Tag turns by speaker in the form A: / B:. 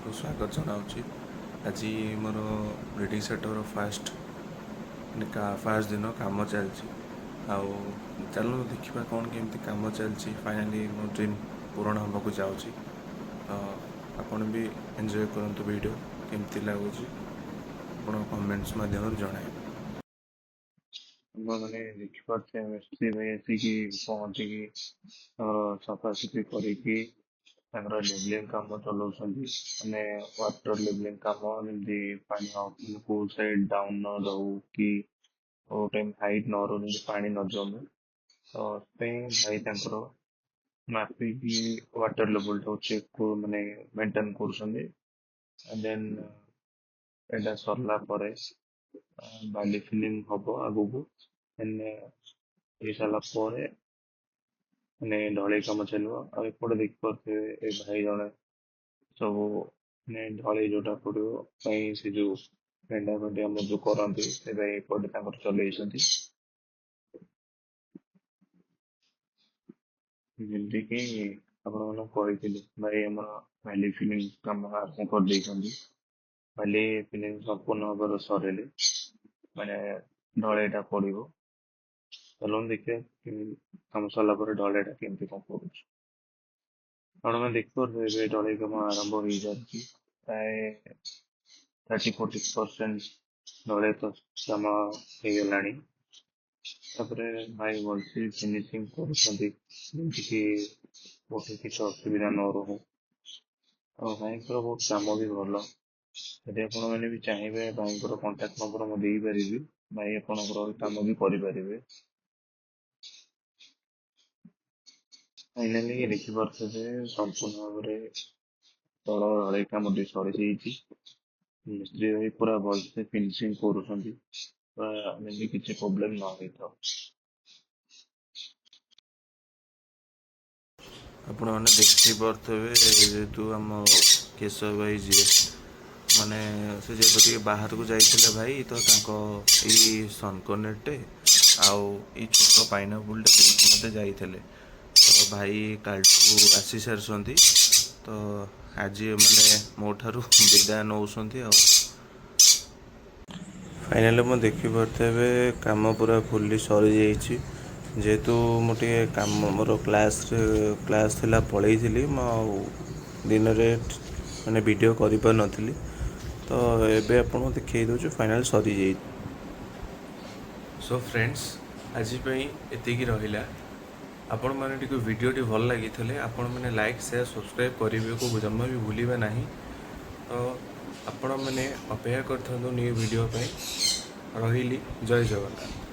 A: ଆପଣମାନଙ୍କୁ ସ୍ୱାଗତ ଜଣାଉଛି। ଆଜି ମୋର ବ୍ରିଡ଼ିଂ ସେଟପ୍ର ଫାଷ୍ଟ ମାନେ ଫାଷ୍ଟ ଦିନ କାମ ଚାଲିଛି। ଆଉ ଚାଲନ୍ତୁ ଦେଖିବା କ'ଣ କେମିତି କାମ ଚାଲିଛି। ଫାଇନାଲି ମୋ ଡ୍ରିମ୍ ପୂରଣ ହେବାକୁ ଯାଉଛି। ତ ଆପଣ ବି ଏନ୍ଜୟ କରନ୍ତୁ ଭିଡ଼ିଓ, କେମିତି ଲାଗୁଛି ଆପଣ କମେଣ୍ଟସ୍ ମାଧ୍ୟମରେ ଜଣାଇବେ।
B: ଆପଣମାନେ ଦେଖିପାରୁଥିବେ, ମିସ୍ତ୍ରୀ ଭାଇ ଆସିକି ପହଞ୍ଚିକି ତାଙ୍କର ସଫାସୁଫି କରିକି ତାଙ୍କର ଲେବଲିଂ କାମ ଚଲାଉଛନ୍ତି। ମାନେ ୱାଟର ଲେବଲିଂ କାମ, ଯେମିତି ପାଣି କୋଉ ସାଇଡ୍ ଡାଉନ୍ ନ ରହୁ କି କୋଉ ଟାଇମ୍ ହାଇଟ୍ ନ ରହୁ, ଯେମିତି ପାଣି ନ ଜମେ। ତ ସେଥିପାଇଁ ଭାଇ ତାଙ୍କର ମାପିକି ୱାଟର ଲେବଲଟାକୁ ଚେକ୍, ମାନେ ମେଣ୍ଟେନ୍ କରୁଛନ୍ତି। ଦେନ୍ ଏଇଟା ସରିଲା ପରେ ବାଲି ଫିଲିଂ ହବ ଆଗକୁ। ଦେନ୍ ହେଇସାରିଲା ପରେ ମାନେ ଢଳେଇ କାମ ଚାଲିବ। ଆଉ ଏପଟେ ଦେଖିପାରୁଥିବେ, ଏ ଭାଇ ଜଣେ ସବୁ ମାନେ ଢଳେଇ ଯୋଉଟା ପଡିବ ପାଇଁ ସେ ଯୋଉ ମେଣ୍ଢା ଫେଣ୍ଡି ଆମର ଯୋଉ କରନ୍ତି, ସେ ଭାଇ ଏପଟେ ତାଙ୍କର ଚଲେଇଛନ୍ତି। ଯେମିତିକି ଆପଣମାନଙ୍କୁ କହିଥିଲି, ଭାଇ ଆମର ବାଲି ଫିଲିଂ କାମ ଆରମ୍ଭ କରିଦେଇଛନ୍ତି। ବାଲି ଫିଲିଂ ସମ୍ପୂର୍ଣ୍ଣ ଭାବରେ ସରିଲେ ମାନେ ଢଳେଇଟା ପଡିବ। ଚାଲନ୍ତୁ ଦେଖିବା କେମିତି କାମ ସରିଲା ପରେ ଢଳେଇଟା କେମିତି କଣ ପଡୁଛି। ଆପଣମାନେ ଦେଖିପାରୁଥିବେ, ଏବେ ଢଳେଇ କାମ ଆରମ୍ଭ ହେଇସାରିଛି। ପ୍ରାୟ 30-40% ଢଳେଇ ତ କାମ ହେଇଗଲାଣି। ତାପରେ ଭାଇ ଭଲସେ ଫିନିସିଂ କରୁଛନ୍ତି, ଯେମିତିକି କୋଉଠି କିଛି ଅସୁବିଧା ନ ରହୁ। ଆଉ ଭାଇଙ୍କର ବହୁତ କାମ ବି ଭଲ। ଯଦି ଆପଣମାନେ ବି ଚାହିଁବେ, ଭାଇଙ୍କର କଣ୍ଟାକ୍ଟ ନମ୍ବର ମୁଁ ଦେଇପାରିବି। ଭାଇ ଆପଣଙ୍କର କାମ ବି କରିପାରିବେ। ଫାଇନାଲି ଦେଖିପାରୁଥିବେ, ସମ୍ପୂର୍ଣ୍ଣ ଭାବରେ ତଳ ଢଳେଇ କାମଟି ସରିଯାଇଛି। ମିସ୍ତ୍ରୀ ଭାଇ ପୁରା ଭଲସେ ଫିନିସିଂ କରୁଛନ୍ତି, ପୁରା ଯେମିତି କିଛି ପ୍ରୋବ୍ଲେମ ନ ହେଇଥାଉ।
A: ଆପଣମାନେ ଦେଖିପାରୁଥିବେ, ଯେହେତୁ ଆମ କେଶବ ଭାଇ ଯିଏ, ମାନେ ସେ ଯେହେତୁ ଟିକେ ବାହାରକୁ ଯାଇଥିଲେ ଭାଇ, ତ ତାଙ୍କ ଏଇ ସନକନେଟେ ଆଉ ଏଇ ଛୋଟ ପାଇନାପୁଲଟେ ଦେଇକି ମୋତେ ଯାଇଥିଲେ। ତ ଭାଇ କାଲିଠୁ ଆସି ସାରିଛନ୍ତି, ତ ଆଜି ମାନେ ମୋ ଠାରୁ ବିଦାୟ ନେଉଛନ୍ତି। ଆଉ ଫାଇନାଲି ମୁଁ ଦେଖିପାରୁଥିବେ, କାମ ପୁରା ଫୁଲି ସରିଯାଇଛି। ଯେହେତୁ ମୁଁ ଟିକେ କାମ ମୋର କ୍ଲାସ୍ରେ କ୍ଲାସ୍ ଥିଲା, ପଳେଇଥିଲି ମୁଁ, ଆଉ ଦିନରେ ମାନେ ଭିଡ଼ିଓ କରିପାରିନଥିଲି। ତ ଏବେ ଆପଣଙ୍କୁ ଦେଖେଇ ଦେଉଛି, ଫାଇନାଲ୍ ସରିଯାଇଛି। ସୋ ଫ୍ରେଣ୍ଡସ୍, ଆଜି ପାଇଁ ଏତିକି ରହିଲା। ଆପଣମାନେ ଟିକେ ଭିଡ଼ିଓଟି ଭଲ ଲାଗିଥିଲେ ଆପଣମାନେ ଲାଇକ୍, ସେୟାର, ସବସ୍କ୍ରାଇବ୍ କରିବାକୁ ଜମା ବି ଭୁଲିବେ ନାହିଁ। ତ ଆପଣମାନେ ଅପେକ୍ଷା କରିଥାନ୍ତୁ ନ୍ୟୁ ଭିଡ଼ିଓ ପାଇଁ। ରହିଲି, ଜୟ ଜଗନ୍ନାଥ।